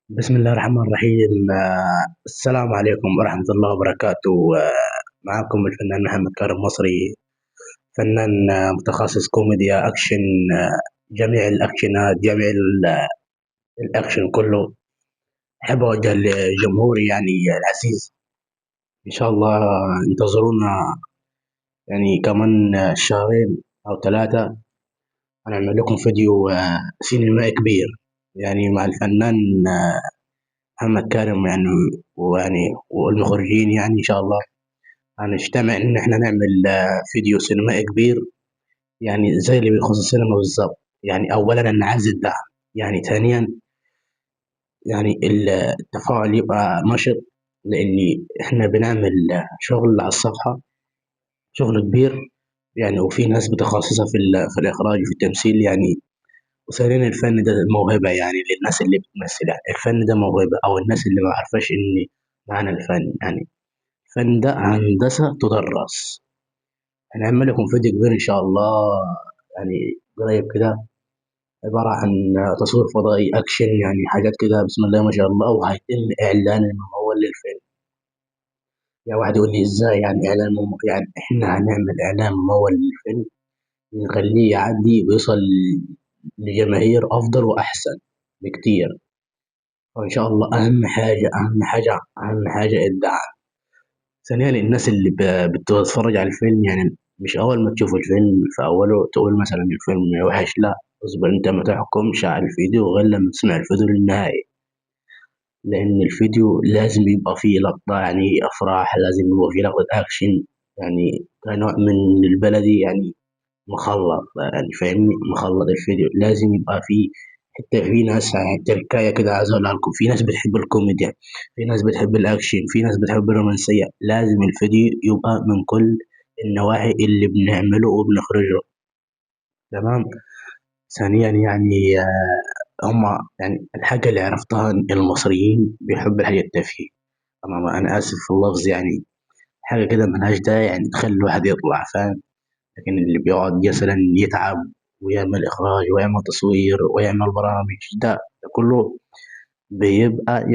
بسم الله الرحمن الرحيم. السلام عليكم ورحمة الله وبركاته. معكم الفنان محمد كرم مصري، فنان متخصص كوميديا أكشن، جميع الأكشنات، جميع الأكشن كله. أحب أوجه لجمهوري العزيز، إن شاء الله انتظرونا كمان شهرين أو 3 هنعمل لكم فيديو سينمائي كبير مع الفنان محمد كارم والمخرجين. إن شاء الله هنجتمع إن إحنا نعمل فيديو سينمائي كبير زي اللي بيخص السينما بالظبط. أولاً أنا عايز الدعم، ثانياً التفاعل يبقى نشط، لأن إحنا بنعمل شغل على الصفحة، شغل كبير وفي ناس متخصصة في الإخراج وفي التمثيل. وثانياً الفن ده موهبة للناس اللي بتمثل، الفن ده موهبة، أو الناس اللي ما عارفاش إن معنى الفن، الفن ده هندسة تدرس. هنعمل لكم فيديو كبير إن شاء الله قريب كده، عبارة عن تصوير فضائي أكشن، حاجات كده بسم الله ما شاء الله، وهيتم إعلان الممول للفيلم. واحد يقول لي إزاي إعلان ممول؟ إحنا هنعمل إعلان ممول للفيلم نخليه يعدي ويوصل لجماهير أفضل وأحسن بكتير. وإن شاء الله أهم حاجة الدعم. ثانياً الناس اللي بتتفرج على الفيلم، مش أول ما تشوف الفيلم في أوله تقول مثلاً الفيلم وحش، لا اصبر، أنت ما تحكمش على الفيديو غير لما تسمع الفيديو للنهاية، لأن الفيديو لازم يبقى فيه لقطة أفراح، لازم يبقى فيه لقطة أكشن، كنوع من البلدي مخلط، فاهمني، مخلط الفيديو لازم يبقى فيه حتى في ناس تركاية كده عايز أقولها لكم، في ناس بتحب الكوميديا، في ناس بتحب الأكشن، في ناس بتحب الرومانسية. لازم الفيديو يبقى من كل النواحي اللي بنعمله وبنخرجه، تمام. ثانيا هما الحاجة اللي عرفتها إن المصريين بيحبوا الحاجة التافهة، أنا آسف في اللفظ، حاجة كده ملهاش داعي تخلي الواحد يطلع، فاهم؟ لكن اللي بيقعد مثلا يتعب ويعمل إخراج ويعمل تصوير ويعمل برامج، ده كله بيبقى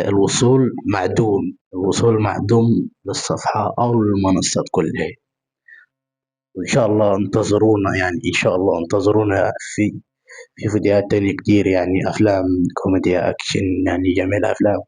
الوصول معدوم، الوصول معدوم للصفحة أو للمنصات كلها. وإن شاء الله انتظرونا، إن شاء الله انتظرونا في فيديوهات تانية كتير، أفلام كوميديا أكشن، جميع الأفلام.